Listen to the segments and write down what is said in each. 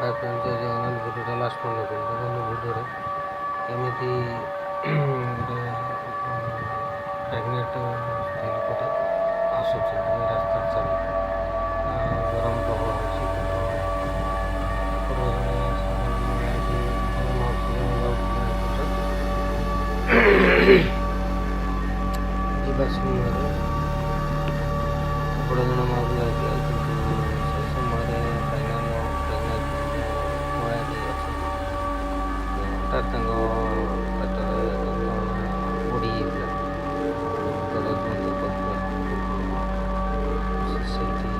ହାଏ friend, ଜୟ Jagannath. ଭିଡ଼ିଓଟା last ପର୍ଯ୍ୟନ୍ତ ଦେଖନ୍ତୁ। ଦେଖନ୍ତୁ, ଭିଡ଼ିଓରେ କେମିତି ଗୋଟେ ପ୍ରେଗନେଣ୍ଟ ସ୍ତ୍ରୀ ଲୋକଟେ ଆସୁଛନ୍ତି ରାସ୍ତାରେ ଚାଲିକି ଆଉ ଗରମ ପ୍ରବଳ ହେଉଛି। କିନ୍ତୁ ଏପଟରେ ଜଣେ ସାଧାରଣ ମହିଳା, ଯିଏ ମାଉସୀ ଜଣେ ଯାଉଥିଲେ, ଏପଟରେ ଯିବା ସମୟରେ ଏପଟେ ଜଣେ ମାଉସୀ ଯାଉଥିଲେ। କିନ୍ତୁ ସେ ସମୟରେ ପ୍ରେଗନେଣ୍ଟ ପ୍ରେଗନେଣ୍ଟ ମହିଳାଟି ଅଛନ୍ତି, ହଠାତ୍ ତାଙ୍କ ପେଟରେ ଯନ୍ତ୍ରଣା ବଢ଼ିଯାଇଥିଲା। ଦରଜ ମଧ୍ୟ କରୁଥିଲା। କିନ୍ତୁ ସେ ସେଇଠି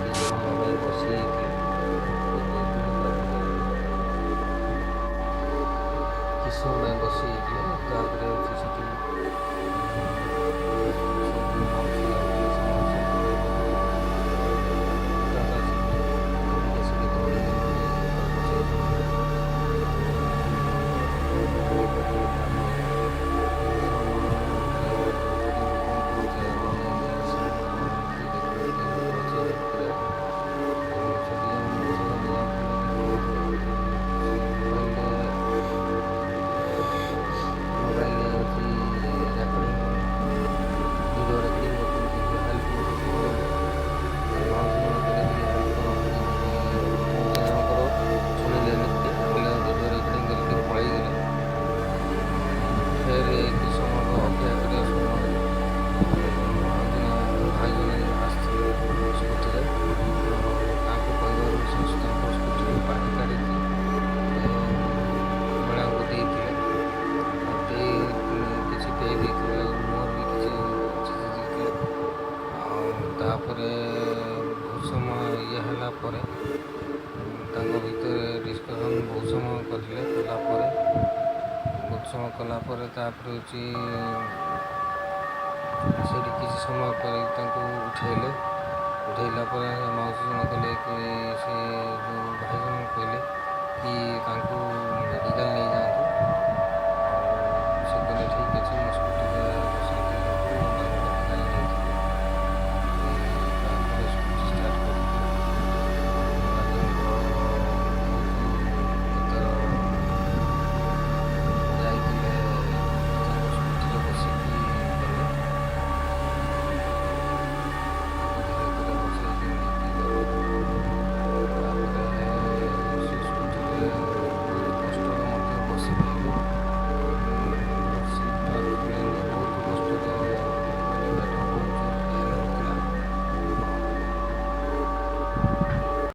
କିଛି ସମୟ ପାଇଁ ବସିଯାଇଥିଲେ, ବସିଯାଇଥିଲେ। ତାପରେ କିଛି ସମୟ ପାଇଁ ବସିଯାଇଥିଲେ। ତାପରେ ହେଉଛି ସେଠି ସେ ଯେଉଁ ମାଉସୀ ଯାଉଥିଲେ, ସେ ମାଉସୀଙ୍କୁ କହିଲେ କି ହଠାତ୍ ଆସିକି ଦୌଡ଼ିକି ଆସିକି ଧରିଲେ ବସେଇଥିଲେ। ତାପରେ କିଛି ସମୟ ପରେ କଣ କରୁଛ ମାନେ, କି ଦେଖ କିଏ ଲୋକ ଅଛି ହେଲ୍ପ କରିବାକୁ। ସେଠି ଜଣେ ମଉସା ଜଣେ ଯାଉଥିଲେ, କିନ୍ତୁ ସେ ମୋବାଇଲରେ ହେଉଛି ରେକର୍ଡ଼ିଂ, ଭିଡ଼ିଓ ରେକର୍ଡ଼ିଂ କରୁଥିଲେ, କିନ୍ତୁ ହେଲ୍ପ ମଧ୍ୟ କଲେନି। ମାଉସୀ ଜଣେ କହିଲେ, ଟିକେ ହେଲ୍ପ କରନ୍ତୁ। କିନ୍ତୁ ସେ ମଉସା ଜଣଙ୍କର ଶୁଣିଲେନି, କହିଲେ ଭିଡ଼ିଓ ରେକର୍ଡ଼ିଂ କରିକି ପଳେଇଗଲେ। ଫେର କିଛି ସମୟ ଅପେକ୍ଷା କରିବା ସମୟରେ ଆଉ ଜଣେ ଭାଇ ଜଣେ ଆସିଥିଲେ ସ୍କୁଟିରେ। ତାଙ୍କୁ କହିବାରୁ ସେ ତାଙ୍କ ସ୍କୁଟିରୁ ପାଣି କାଢ଼ିକି ମହିଳାଙ୍କୁ ଦେଇଥିଲେ ଆଉ ଦେଇ କିଛି ପେଇ ଦେଇଥିଲେ ଆଉ ମୋର ବି କିଛି ଛିଞ୍ଚି ଦେଇଥିଲେ। ଆଉ ତାପରେ ବହୁତ ସମୟ ଇଏ ହେଲା ପରେ ତାଙ୍କ ଭିତରେ ଡିସ୍କସନ୍ ବହୁତ ସମୟ କରିଲେ। କଲା ପରେ, ବହୁତ ସମୟ କଲା ପରେ, ତାପରେ ହେଉଛି ସେଇଠି କିଛି ସମୟ ପରେ ତାଙ୍କୁ ଉଠେଇଲେ। ଉଠେଇଲା ପରେ ମାଉସୀ ଜଣ କହିଲେ କି, ସେ ଯେଉଁ ଭାଇ ଜଣ କହିଲେ କି ତାଙ୍କୁ ମେଡ଼ିକାଲ ନେଇଯାଆନ୍ତୁ। ଆଉ ସେ କହିଲେ, ଠିକ୍ ଅଛି, ମୁଁ